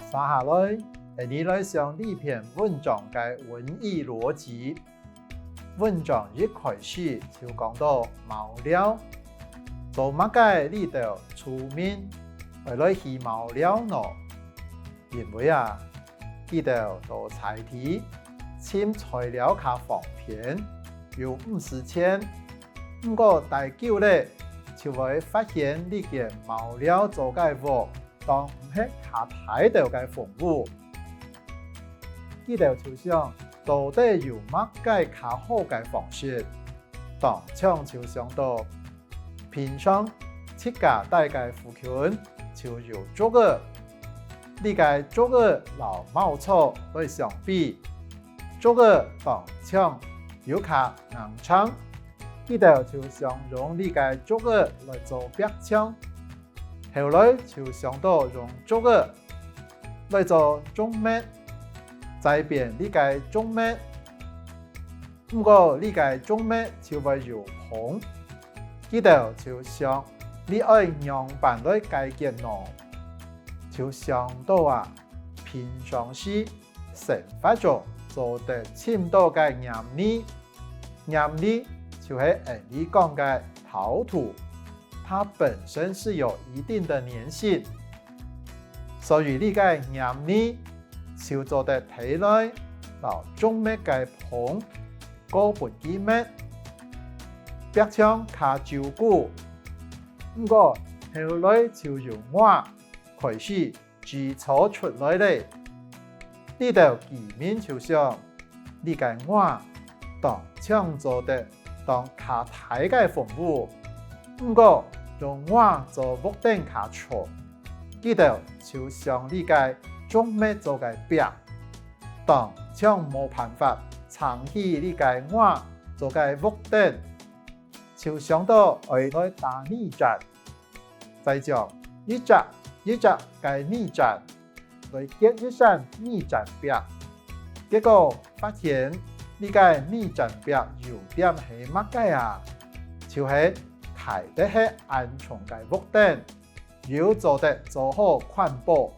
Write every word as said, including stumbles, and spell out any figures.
接下來，𠊎俚來想這篇文章个文意邏輯。文章一開始就講到茅寮，做麼个這兜村民愛來起茅寮呢？因為啊，佢兜到在地尋材料較方便，又毋使錢。毋過戴久了，就會發現這間茅寮做个屋，當毋係較大兜个房屋。佢兜就想，到底有麼个較好个方式？當場就想到，平常自家戴个附近就有竹仔。這个竹仔摎茅草來相比，竹仔當強又較硬淨，佢兜就想用這个竹仔來做壁牆。後來就想到用竹仔來做竹篾，再編這个竹篾。毋過這个竹篾就會有縫，佢兜就想，這愛仰般來解決呢？就想到啊，平常時生活中做得尋到个黏泥，黏泥就係𠊎俚講个陶土，它本身是有一定的黏性，所以這个黏泥就做得提來摎竹篾个縫過分佢篾，壁牆較牢固。毋過後來就有瓦開始 製造出來了。這兜居民就想，這个瓦當像做得當較大个房屋，毋過用瓦做屋頂較重，佢兜就想這个竹篾做个壁，當像無辦法撐起這个瓦做个屋頂，就想到愛來打泥磚。 再將一隻一隻个泥磚來結一扇泥磚壁。結果發現，這个泥磚壁優點係麼个啊？就係㧡得核恁重个屋頂，又做得做好環保。